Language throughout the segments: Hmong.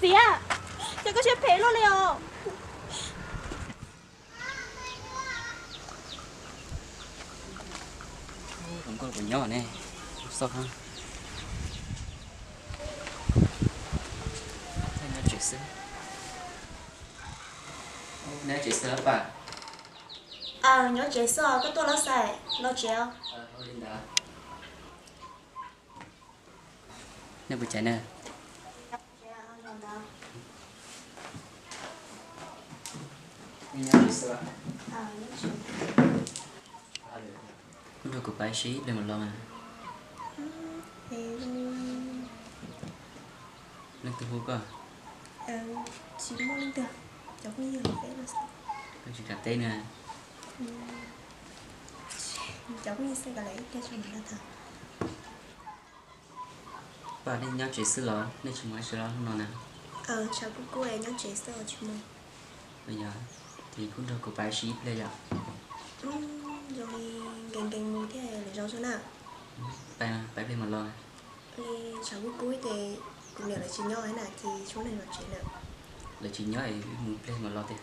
Txiv, cas koj siab phem luaj li os? Hluas nkauj puas nyob ne? Xoj, nyob tsev xwb. Nyob tsev xwb los pas? Aw, nyob tsev xwb, koj tuaj los xais, los tsev os. Nej puas caiv na? Nyob tsev xwb. Koj nrog kuv pab ib pliag mam los mas. Leej twg hu koj? Tsis muaj leej twg, cov phooj ywg hauv peb no xwb. Koj tsis kam teb na? Cov phooj ywg xwb, kav liam ib pliag tso mam los tham. Pab, nej nyob tsev xwb los nej tsis mus dab tsi los hnub no na? Tshav kub kub es nyob tsev xwb tsis mus. Yog, ces kuv nrog kuv pab ib pliag yom. Zoo li nkees nkees mus thiaj lwm zaus xwb na. Pab, pab ib pliag mam los. Li tshav kub kub ces kuv niam lawv tsis nyob na ces tsis muaj neeg los tsev lawm. Lawv tsis nyob es mus pliag mam los tiag.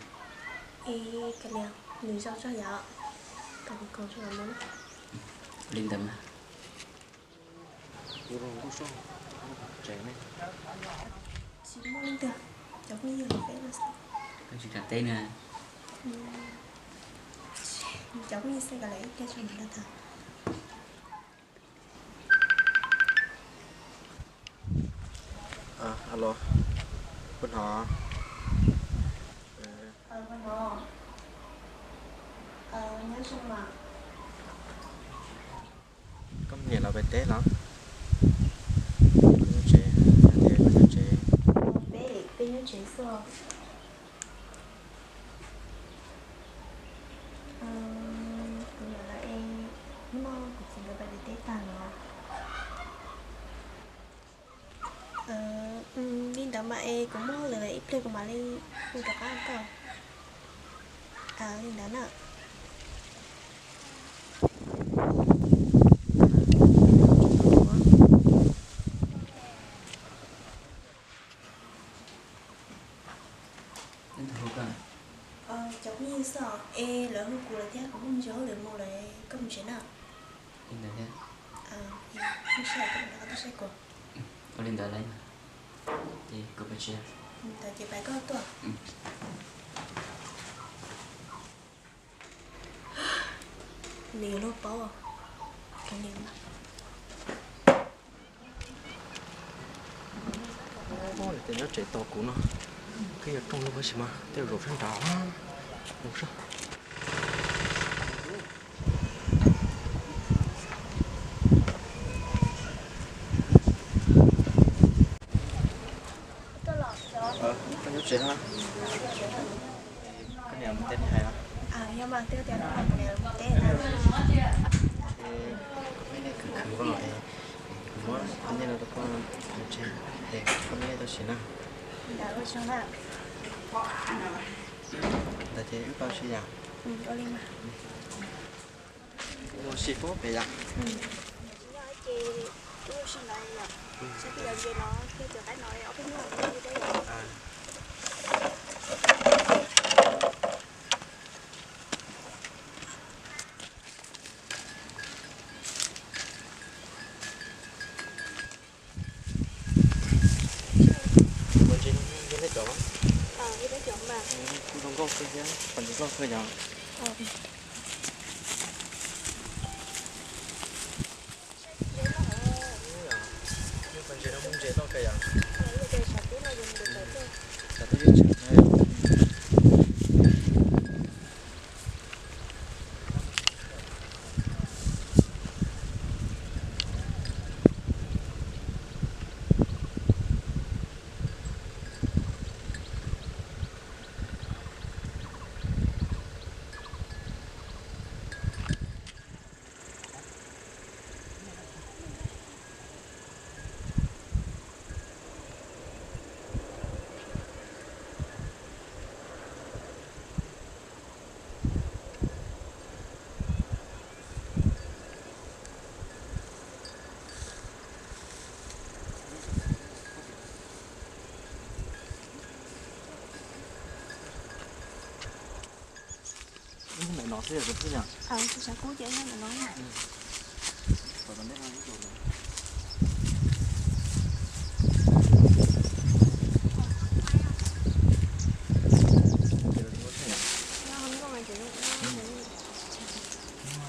Es kav liam, lwm zaus tso yom. Kom kuv khoom tso los mus na. Li ntawd mas. Kuv los kuj soj tsev ne. Tsis muaj leej twg, cov phooj ywg hauv peb no xwb. Koj tsis kam teb na? Cov phooj ywg xwb, kav liam ib pliag tso mam los tham. Alo, puas hnov? Koj niam lawv pem teb los? Kuv nyob tsev, yog tias koj nyob tsev. Peb, peb nyob tsev xwb. Kuv niam lawv es hnub no kuv txiv nkawd pais pem teb tag los. Li ntawd mas es kuv muab hauj lwm ib pliag kuv mam li hu rov qab rau koj. Li ntawd na. Cov phooj ywg xwb os, es lawv hu kuv lawm thiab, kuv muaj ntsis hauj lwm mus lawm, koj mus tsev na. Li ntawd thiab. Muaj sij hawm koj mam rov qab tuaj saib kuv. Ua li ntawd lawm, ces kuv pais tsev. Ntawd ces pais koj tuaj. Nws yuav luag paub. Nws tias nyob tsev tos kuv no, twb yuav rooj lug tab sis mas tej zaum zaum sab nrad. Mus saib. Koj nyob tsev na. Koj niam mus teb li hais los? Yog mas, twb tias kuv niam mus teb na. Kuv muab nej no rau koj mus tsev, es koj muab nej tau siv na. Ntawd ces wb tau siv yam. Ua siv pub pem yam. Pov ntses no yog nej cov los? Kuj zoo nkauj kawg thiab, pov ntses loj kawg yom. Pov ntses no muaj ntses loj kawg yom. Tshav twb yuav tsheej na. Xwb yog tus thwj yom. Tus sav kub ces yog ntawm no.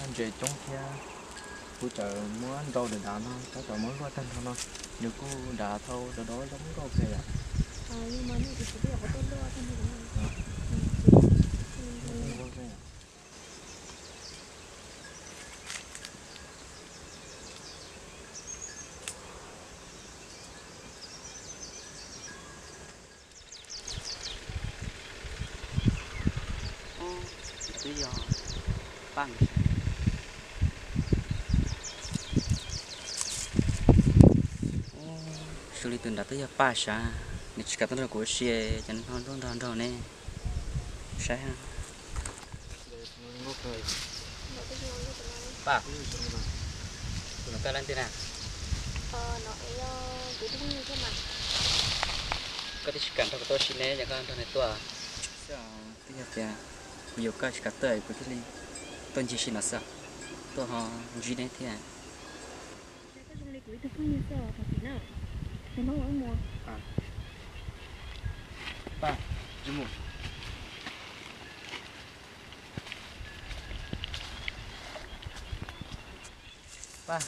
Ntses coob thiab, kuv txawm muab nrau dav dav no, tab tom muab luaj tag nrho no, nws kuj dav dhau dav dav zoo nkauj kawg yom. Twb yog Paj, xws li tus nrad twb yog Paj sav, nws tsis kam tuaj nrog kuv ua si, ces nws ho tuaj nrog nrog ne. Saib. Paj, tus no koj leej twg na? Koj twb tsis kam nrog kuv tuaj ua si ne, yog koj nrog nws tuaj. Twb yog tias kuv yuav koj tsis kam tuaj, kuv thiaj li tuaj ncig si no xwb, tuaj ho ntsib neb thiab. Paj, tsis mus. Paj.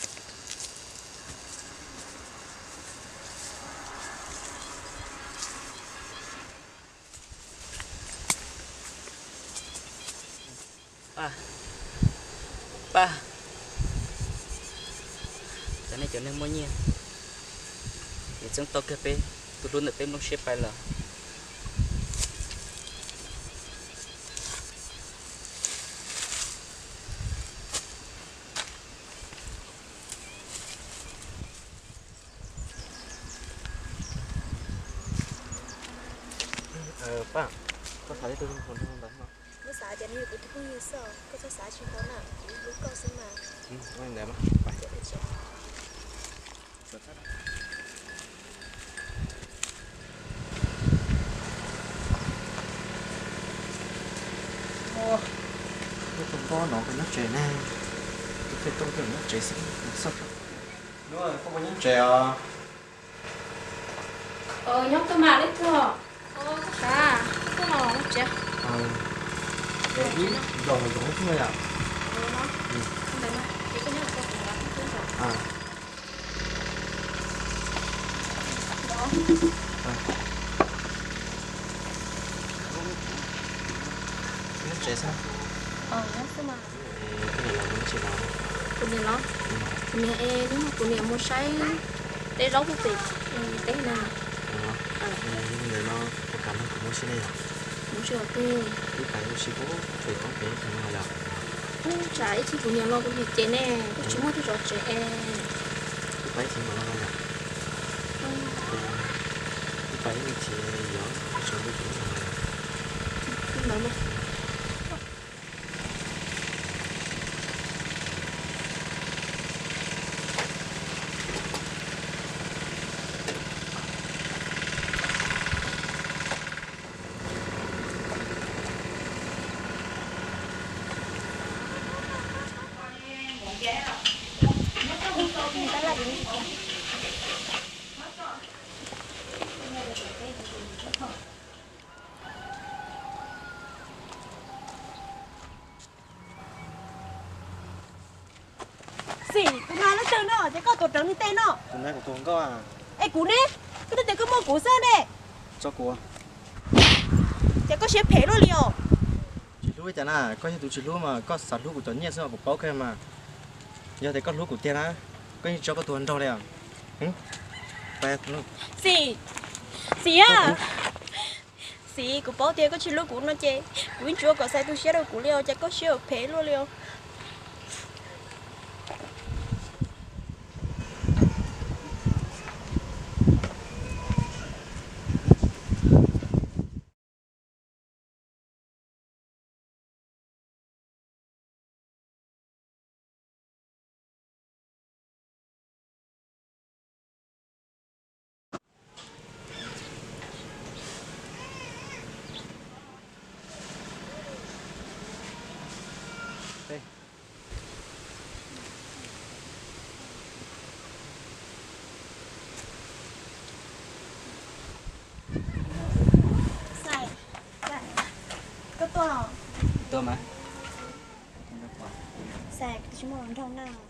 Paj, Paj, cov nej cov neeg muaj nyiaj, nws txeeb tau kiag peb tus hlub ntawm peb nplooj siab pais lawm. Paj, koj xav li tus hluas nraug ntawd no? Kuv xav tias nws yog kuv tus phooj ywg xwb, koj txhob xav tsis tau na, kuv hlub koj xwb mas. Ntawd mas. Nyob tau npob no koj nyob tsev ne, kuv thiaj tuaj nyob tsev xwb, koj puas nyob tsev os? Nyob koj mas, leej twg? Koj sav, koj los tsev. Ib zaug los zoo xwb yom. Nyob tsev xwb. Nyob xwb mas. Kuv niam los, kuv niam los, kuv niam es hnub no kuv niam mus saib teb zaub pem teb na. Ntawm no puas kam nrog kuv mus si ne yom? Mus si os twg? Ib pais mus si puag pem toob pem no yom. Ub, tsam ib chim kuv niam los kuv niam ces ne, kuv tsis muaj twg zov tsev es. Ib pais ib chim mam los yom. Ib pais ib chim yog tsis muaj twg zov. Xim, tus no leej twg no ces koj tuav rawv nws tej no? Tus no kuv tus hluas nkauj. Es kuv ne? Koj twb tias koj muaj kuv xwb ne. Tso kuv. Ces koj siab phem luaj li os. Tsis hlub cas na, koj yog tus tsis hlub mas koj xav hlub kuv cov nyiaj xwb mas kuv paub kawg mas. Yog tias koj hlub kuv tiag na, koj yeej tso koj tus hluas nraug li os. Xim, Xim a, Xim, kuv paub tias koj tsis hlub kuv no ces kuv yeej tsis ua kom xav tu siab rau kuv li os, ces koj siab phem luaj li os. Koj tuaj los? Tuaj mas. Xav tsis muaj hluas nraug na.